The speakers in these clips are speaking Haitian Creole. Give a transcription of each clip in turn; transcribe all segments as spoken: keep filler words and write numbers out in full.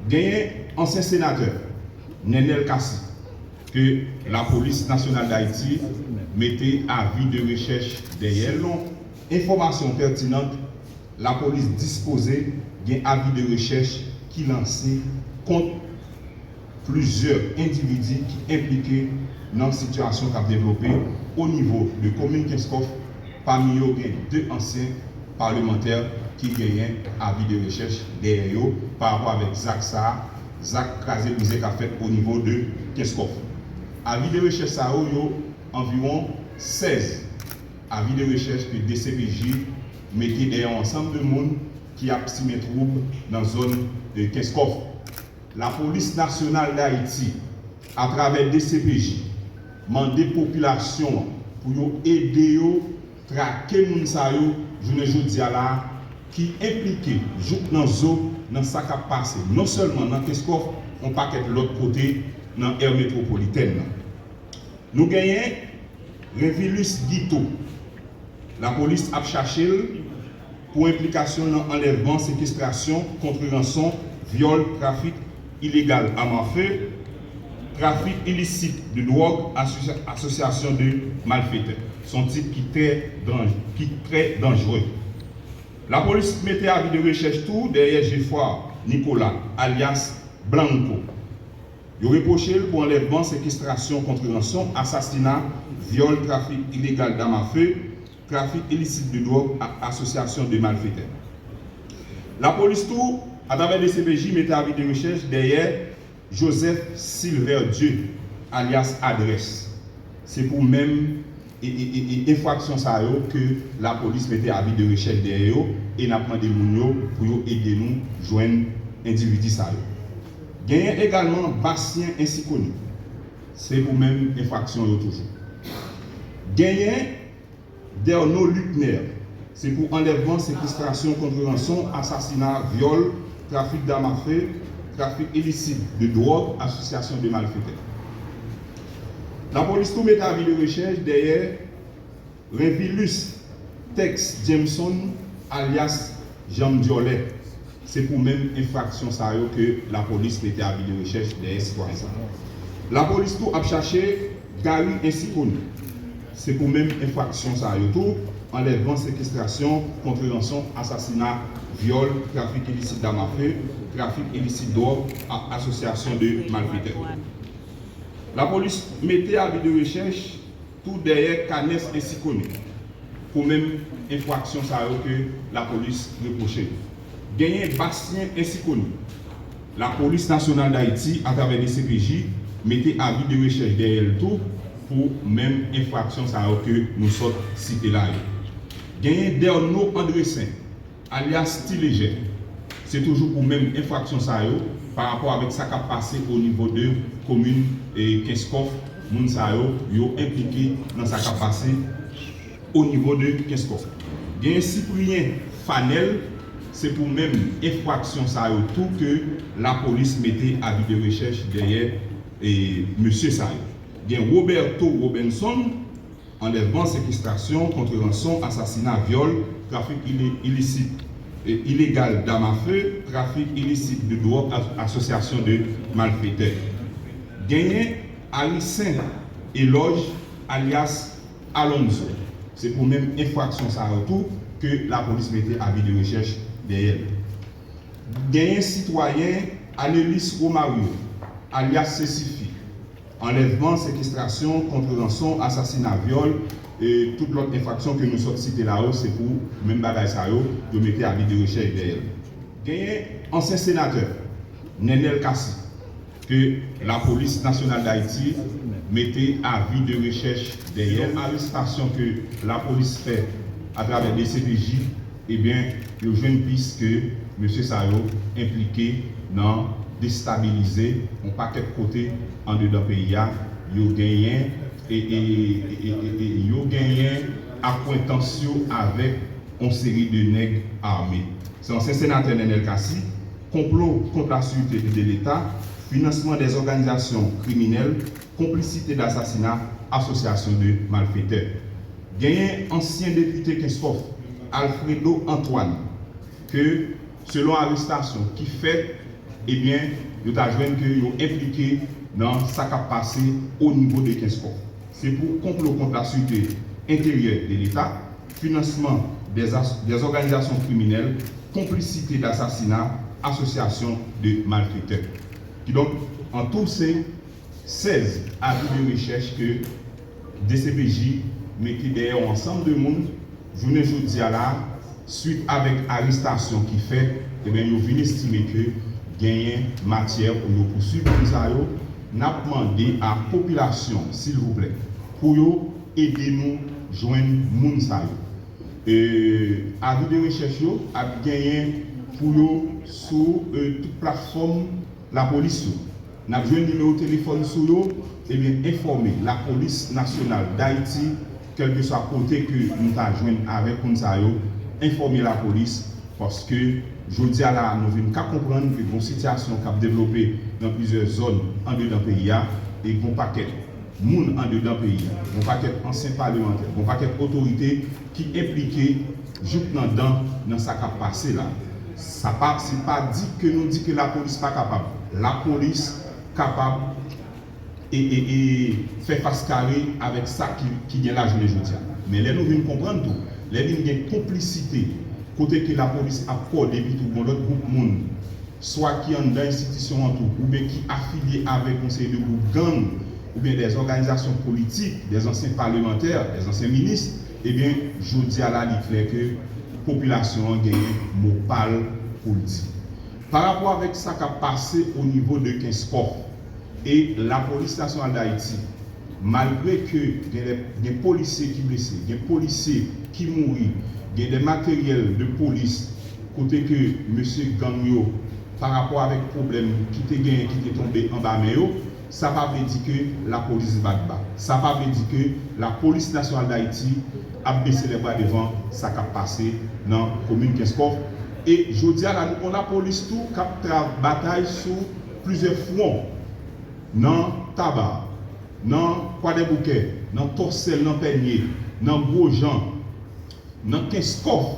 Genyen ansyen senatè Nenel Cassy ke Lapolis Nasyonal Dayiti mete avi de rechèch dèyè l. Selon enfòmasyon pètinan, lapolis dispoze gen avi de rechèch ki lanse kont plizyè endividi ki enplike nan sitiyasyon k ap devlope o nivo de komin Kenskòf. Pami yo, gen de ansyen palemantè ki genyen avi de rechèch dèyè yo pa rapò avèk zak sa a, zak kraze brize k ap fèt o nivo de Kenskòf. Avi de rechèch sa yo, yo anviwon sèz avi de rechèch ke D C P J mete dèyè yon ansanm de moun ki ap simen twoub nan zòn, e, Kenskòf. Lapolis Nasyonal Dayiti, atravè D C P J, mande popilasyon an pou yo ede yo trake moun sa yo jounen jodi a la a, ki enplike jouk nan zo nan sa k ap pase non sèlman nan Kenskòf, yon pakèt lòt kote nan è metwopolitèn nan. Nou genyen Revilus Guito. Lapolis ap chache l pou enplikasyon nan anlèvman, sekestrasyon, kont ranson, vyòl, trafik ilegal dam afe, trafik ilisit de dwòg, asosya-, asosyasyon de malfetè. Se yon tip ki trè danj-, ki trè danjre. Lapolis mete avi de rechèch tou dèyè Geffrard Nicolas, alyas Blanco. Yo repwoche l pou anlèvman, sekestrasyon kont ranson, asasina, vyòl, trafik ilegal dam afe, trafik ilisit de dwòg ak asosyasyon de malfetè. Lapolis tou, atravè D C P J, mete avi de rechèch dèyè Joseph Silverdieu, alyas Adrès. Se pou menm e, e, e, e enfraksyon sa yo ke lapolis mete avi de rechèch dèyè yo, e n ap mande moun yo pou yo ede nou jwenn endividi sa yo. Genyen egalman Bastien Ainsi Connu. Se pou menm enfraksyon yo toujou. Genyen Derno Luckner. Se pou anlèvman, sekestrasyon kont ranson, asasina, vyòl, trafik dam afe, trafik ilisit de dwòg, asosyasyon de malfetè. Lapolis tou mete avi de rechèch dèyè Revilus Tex Jameson, alyas Janm Dyòlè. Se pou menm enfraksyon sa yo ke lapolis mete avi de rechèch dèyè sitwayen sa a. Lapolis tou ap chache Gary Ainsi Connu. Se pou menm enfraksyon sa yo tou, anlèvman, sekestrasyon, kont ranson, asasina, vyòl, trafik ilisit dam afe, trafik ilisit dwòg ak asosyasyon de malfetè. Lapolis mete avi de rechèch tou dèyè Cannes Ainsi Connu pou menm enfraksyon sa yo ke lapolis repwoche yo. Genyen Bastien Ainsi Connu. Lapolis Nasyonal Dayiti, atravè D C P J, mete avi de rechèch dèyè l tou pou menm enfraksyon sa yo ke nou sot site la yo. Genyen Derno Andressin, alyas Ti Lejè. Se toujou pou menm enfraksyon sa yo, pa rapò avèk sa k ap pase o nivo de komin, e, Kenskòf, moun sa yo, yo enplike nan sa k ap pase o nivo de Kenskòf. Genyen Cyprien Fanel, se pou menm enfraksyon sa yo tou ke lapolis mete avi de rechèch dèyè, e, mesye sa yo. Gen Roberto Robinson, anlèvman, sekestrasyon, kont ranson, asasina, vyòl, trafik ili-, ilisit, e, ilegal dam afe, trafik ilisit de dwòg, as-, asosyasyon de malfetè. Genyen Aricen Eloge, alyas Alonzo. Se pou menm enfraksyon sa yo tou ke lapolis mete avi de rechèch dèyè l. Genyen sitwayen Anelis Romario, alyas Sesifi. Anlèvman, sekestrasyon, kont ranson, asasina, vyòl, e tout lòt enfraksyon ke nou sot site la yo, se pou menm bagay sa yo, yo mete avi de rechèch dèyè l. Genyen ansyen senatè Nenel Cassy ke Lapolis Nasyonal Dayiti mete avi de rechèch dèyè l. Arestasyon ke lapolis fè atravè D C P J, ebyen, yo jwenn pis ke mesye sa yo enplike nan destabilize yon pakèt kote andedan peyi a. Yo genyen, e, e, e, e, e, e, yo genyen akwentans yo avèk yon seri de nèg ame. Se ansyen senatè Nenel Cassy, konplo kont la sûreté de l'État, finansman dè òganizasyon kriminèl, konplisite dasasina, asosyasyon de malfetè. Genyen ansyen depite Kenskòf, Alfredo Antoine, ke, selon arestasyon ki fèt ebyen, yo ta jwenn ke yo enplike nan sa k ap pase o nivo de Kenskòf. Se pou konplo kont la Sûreté Intérieure de l'État, financement des as-, des organisations criminelles, complicité d'assassinat, association de malfaiteurs. Kidonk, an tou se sèz avi de rechèch ke D C P J mete dèyè yon ansanm de moun, jounen jodi a la, swit avèk arestasyon ki fèt, ebyen, yo vin estime ke genyen matyè pou yo pouswiv moun sa yo. N ap mande a popilasyon, silvouplè, pou yo ede nou jwenn moun sa yo. E, avi de rechèch yo ap genyen pou yo sou, e, tout platfòm lapolis yo. N ap jwenn nimewo telefòn sou yo, ebyen, enfòme Lapolis Nasyonal Dayiti, kèlkeswa kote ke nou ta jwenn avèk moun sa yo, enfòme lapolis, paske jodi a la, nou vin ka konprann ke gon sitiyasyon k ap devlope nan plizyè zòn andedan peyi a, e gon pakèt moun andedan peyi a, gon pakèt ansyen palemantè, gon pakèt otorite ki enplike jouk nan dan nan sa k ap pase la. Sa pa, se pa di ke nou di ke lapolis pa kapab. Lapolis kapab e, e, e fè fas kare avèk sa ki, ki gen la jounen jodi a. Men lè nou vin konprann tou, lè vin gen konplisite, kote ke lapolis ap kòde epi tou gon lòt gwoup moun, swa ki anndan enstitisyon an tou, oubyen ki afilye avèk yon seri de gwoup gang, oubyen dè òganizasyon politik, dè ansyen palemantè, dè ansyen minis, ebyen, jodi a la, li klè ke popilasyon an genyen mo pa l pou l di. Pa rapò avèk sa k ap pase o nivo de Kenskòf e Lapolis Nasyonal Dayiti, malgre ke gen dè, gen polisye ki blese, gen polisye ki mouri, gen dè materyèl de polis kote ke mesye gang yo, pa rapò avèk pwoblèm ki te genyen, ki te tonbe anba men yo, sa pa vle di ke lapolis bat ba. Sa pa vle di ke Lapolis Nasyonal Dayiti ap bese lèbra devan sa k ap pase nan komin Kenskòf. E jodi a la, nou gon lapolis tou k ap tra-, batay sou plizyè fwon, nan Taba, nan Kwadèboukè, nan Tòsèl, nan Pènye, nan Gwojan, nan Kenskòf,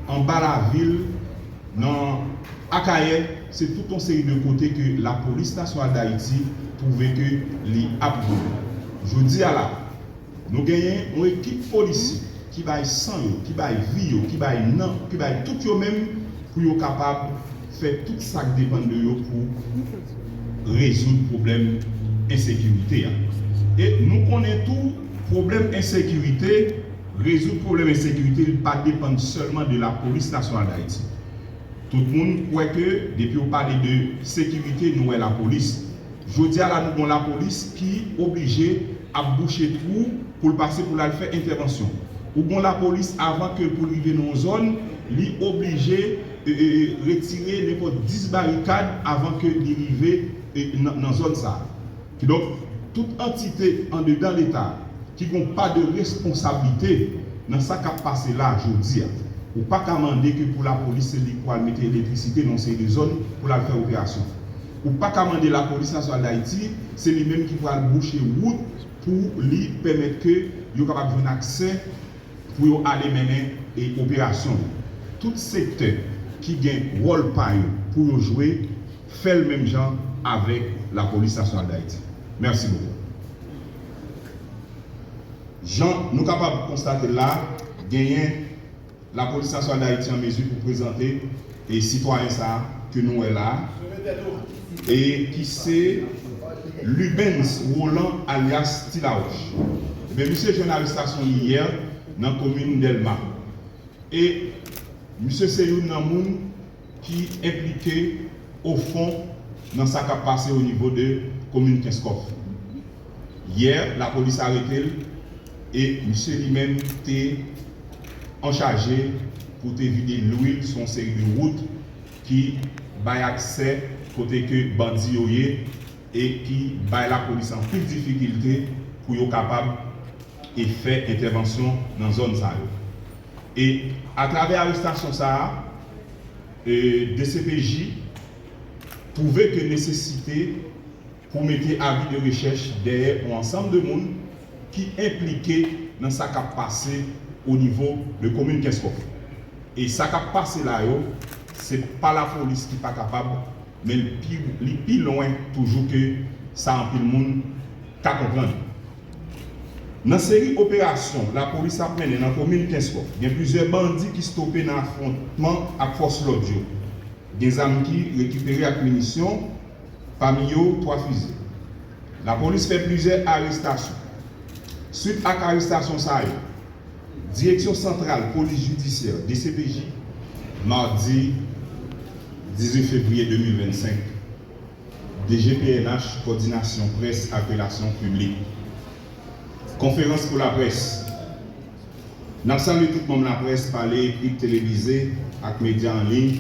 anba lavil, nan Akayè, se tout yon seri de kote ke Lapolis Nasyonal Dayiti twouve ke li ap goumen. Jodi a la, nou genyen yon ekip polisye ki bay san yo, ki bay vi yo, ki bay nan, ki bay tout yo menm pou yo kapab fè tout sa k depann de yo pou rezoud pwoblèm ensekirite a. E nou konnen tou, pwoblèm ensekirite, rezoud pwoblèm ensekirite, li pa depann sèlman de Lapolis Nasyonal Dayiti. Tout moun kwè ke depi w pale de sekirite, nou wè lapolis. Jodi a la, nou gon lapolis ki oblije ap bouche twou pou l pase pou l al fè entèvansyon. Ou gon lapolis, avan ke pou l rive nan yon zòn, li oblije, e, e, e, retire nenpòt dis barikad avan ke li rive, e, nan, nan zòn sa a. Kidonk, tout antite andedan Leta ki gon pa de responsablite nan sa k ap pase la jodi a. Ou pa ka mande ke pou lapolis se li k pral mete elektrisite nan yon seri de zòn pou l al fè operasyon. Ou pa ka mande Lapolis Nasyonal Dayiti se li menm ki pral bouche wout pou li pèmèt ke yo kapab jwenn aksè pou yo ale mennen, e, operasyon yo. Tout sektè ki gen wòl pa yo pou yo jwe, fè l menm jan avèk Lapolis Nasyonal Dayiti. Mèsi bokou. Jan nou kapab konstate l la, genyen Lapolis Nasyonal Dayiti an mezi pou prezante, e, sitwayen sa a ke nou wè la a, e ki se Lubens Roland alyas Ti Lawòch. Ebyen, misye jwenn arestasyon li yè nan komin Dèlma. E misye se youn nan moun ki enplike o fon nan sa k ap pase o nivo de komin Kenskòf. Yè, lapolis arete l e misye li menm te anchaje pou te vide lwil sou yon seri de wout ki bay aksè kote ke bandi yo ye e ki bay lapolis anpil difikilte pou yo kapab e fè entèvansyon nan zòn sa yo. E atravè arestasyon sa a, e, D C P J twouve ke nesesite pou mete avi de rechèch dèyè yon ansanm de moun ki enplike nan sa k ap pase o nivo de komin Kenskòf. E sa k ap pase la yo, se pa lapolis ki pa kapab men li pi, li pi lwen toujou ke sa anpil moun ka konprann. Nan seri operasyon lapolis ap mennen nan komin Kenskòf, gen plizyè bandi ki stope nan afwontman ak fòs lòd yo. Gen zam ki rekipere ak minisyon, pami yo twa fize. Lapolis fè plizyè arestasyon. Swit ak arestasyon sa yo, Direksyon Santral Polis Jidisyè, D C P J, madi dizuit fevriye de mil vennsenk, D G P N H, Kòdinasyon Près ak Relasyon Piblik. Konferans pou laprès. N ap salye tout manm laprès, pale, ekri, televize ak medya an liy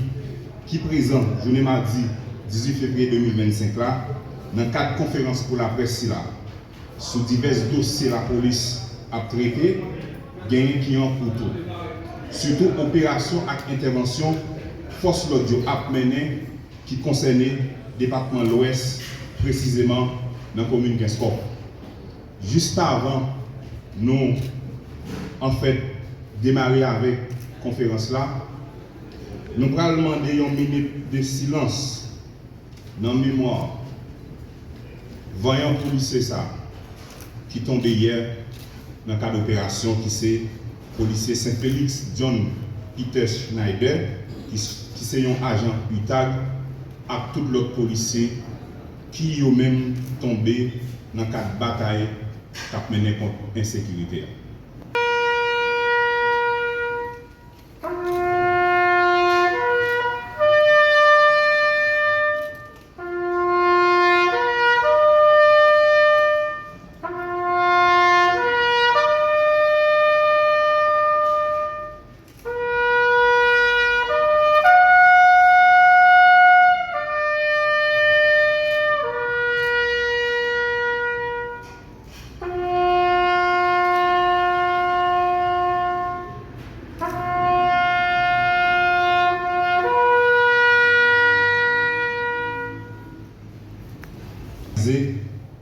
ki prezan jounen madi dizuit fevriye de mil vennsenk la nan kad konferans pou laprès sila. Sou divès dosye lapolis ap trete, genyen ki an kou tou. Sitou operasyon ak entèvansyon fòs lòd yo ap mennen ki konsène depatman Lwès, presizeman nan komin Kenskòf. Jis avan nou, anfèt, demare avèk konferans la, nou pral mande yon minit de silans nan memwa vanyan polisye sa ki tonbe yè nan kad operasyon, ki se polisye Sen Felix John Peter Schneider, ki, ki se yon ajan UTAG, ak tout lòt polisye ki yo menm tonbe nan kad batay k ap mennen kont ensekirite a.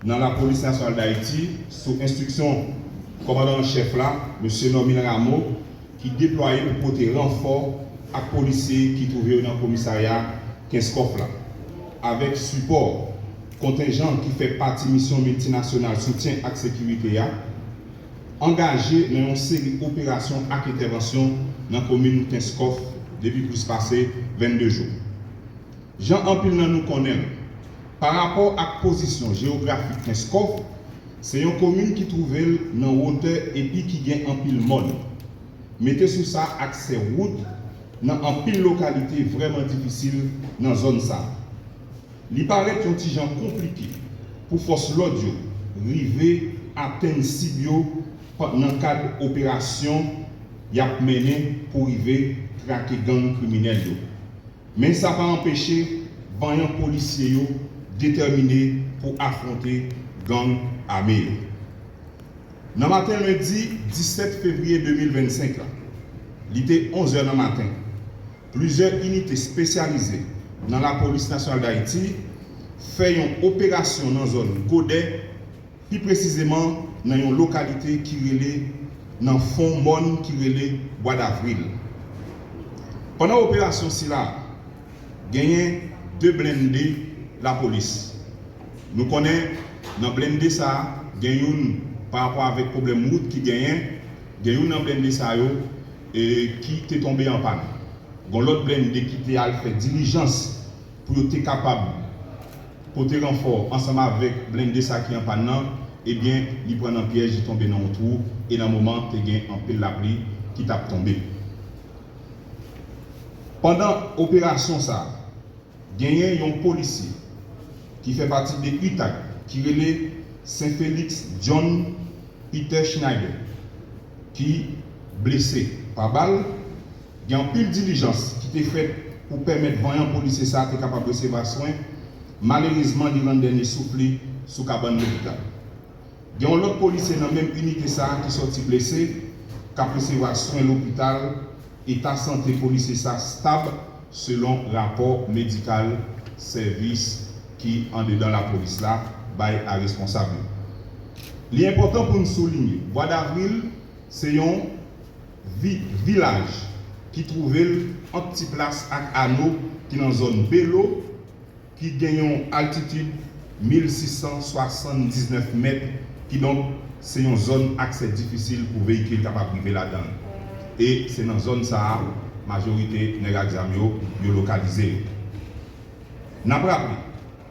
Nan Lapolis Nasyonal Dayiti, sou enstriksyon kòmandan an chèf la, mesye Normil Rameau, ki deplwaye pou pote ranfò ak polisye ki twouve yo nan komisarya Kenskòf la, avèk sipò kontenjan ki fè pati misyon miltinasyonal soutyen ak sekirite a, angaje nan yon seri operasyon ak entèvansyon nan komin Kenskòf depi plis pase vennde jou. Jan anpil nan nou konnen l, parapò ak pozisyon jewografik Kenskòf, se yon komin ki twouve l nan wotè epi ki gen anpil mòn. Mete sou sa, aksè wout nan anpil lokalite vrèman difisil nan zòn sa. Li parèt yon ti jan konplike pou fòs lòd yo rive atenn sib yo nan kad operasyon y ap mennen pou rive trake gang kriminèl yo. Men sa pa anpeche vanyan polisye yo detèmine pou afwonte gang ame yo. Nan maten lendi disèt fevriye de mil vennsenk la, li te onz è nan maten, plizyè inite espesyalize nan Lapolis Nasyonal Dayiti fè yon operasyon nan zòn Godè, pi presizeman nan yon lokalite ki rele, nan fon mòn ki rele Bwa Davril. Pandan operasyon sila, genyen de blende lapolis. Nou konnen nan blende sa a, gen youn, parapò avèk pwoblèm wout ki genyen, gen youn nan blende sa yo, e, ki te tonbe an pàn. Gon lòt blende ki te al fè dilijans pou yo te kapab pote ranfò ansanm avèk blende sa ki an pàn nan, ebyen, li pran nan pyèj, li tonbe nan yon twou, e nan moman te gen anpil lapli ki t ap tonbe. Pandan operasyon sa a, genyen yon polisye ki fè pati de UTAG ki rele Sen Felix John Peter Schneider ki blese pa bal. Gen anpil dilijans ki te fèt pou pèmèt vanyan polisye sa a te kapab resevwa swen. Malerezman, li rann dènye souf li sou kabann lopital. Gen yon lòt polisye nan menm inite sa a ki sòti blese, k ap resevwa swen lopital. Eta sante polisye sa a stab, selon rapò medikal sèvis ki andedan lapolis la bay a responsab yo. Li enpòtan pou n soulinye, Bwa Davril se yon vi-, vilaj ki twouve l ant Ti Plas ak Ano, ki nan zòn Belo, ki gen yon altitid mil sis san swasanndiznèf mèt, kidonk se yon zòn aksè difisil pou veyikil kapab rive ladan l. E se nan zòn sa a majorite nèg ak zam yo, yo lokalize yo. N ap raple,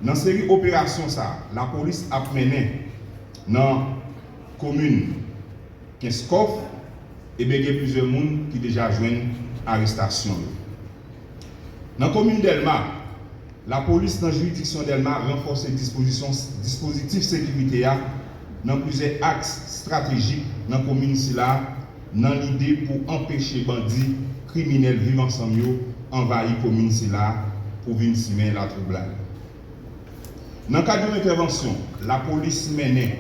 nan seri operasyon sa a, lapolis ap mennen nan komin Kenskòf, ebyen gen plizyè moun ki deja jwenn arestasyon yo. Nan komin Dèlma, lapolis nan jiridiksyon Dèlma ranfòse dispozisyon, dispozitif sekirite a nan plizyè aks estratejik nan komin sila a, nan lide pou anpeche bandi kriminèl Viv Ansanm yo anvayi komin sila a pou vin simen latwoublay. Nan kad yon entèvansyon lapolis mennen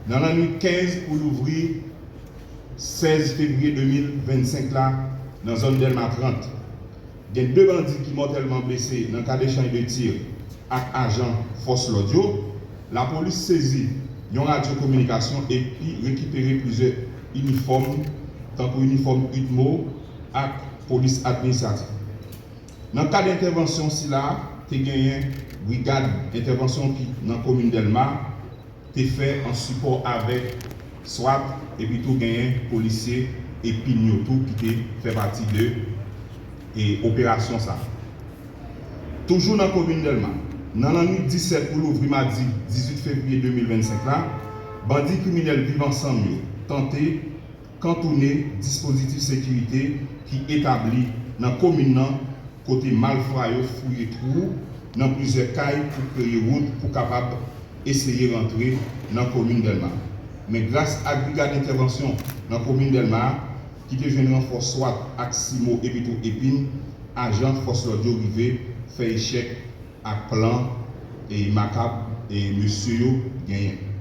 nan lannwit kenz pou louvri sèz fevriye de mil vennsenk la, nan zòn Dèlma trant, gen de bandi ki mòtèlman blese nan kad echanj de tir ak ajan fòs lòd yo. Lapolis sezi yon radyo kominikasyon epi rekipere plizyè inifòm, tankou inifòm UTMO ak polis administratif. Nan kad entèvansyon sila, te genyen brigad entèvansyon ki nan komin Dèlma te fè an sipò avèk swat, epi tou genyen polisye Epin yo tou ki te fè pati de e, operasyon sa. Toujou nan komin Dèlma, nan lannwit disèt pou louvri madi dizuit fevriye de mil vennsenk la, bandi kriminèl Viv Ansanm yo tante kantounen dispozitif sekirite ki etabli nan komin nan, kote malfra yo fouye twou nan plizyè kay pou kreye wout pou kapab eseye rantre nan komin Dèlma. Men gras ak brigad entèvansyon nan komin Dèlma a, ki te jwenn ranfò swat ak simo epi tou Epin, ajan fòs lòd yo rive fè echèk ak plan e makab e mesye yo genyen.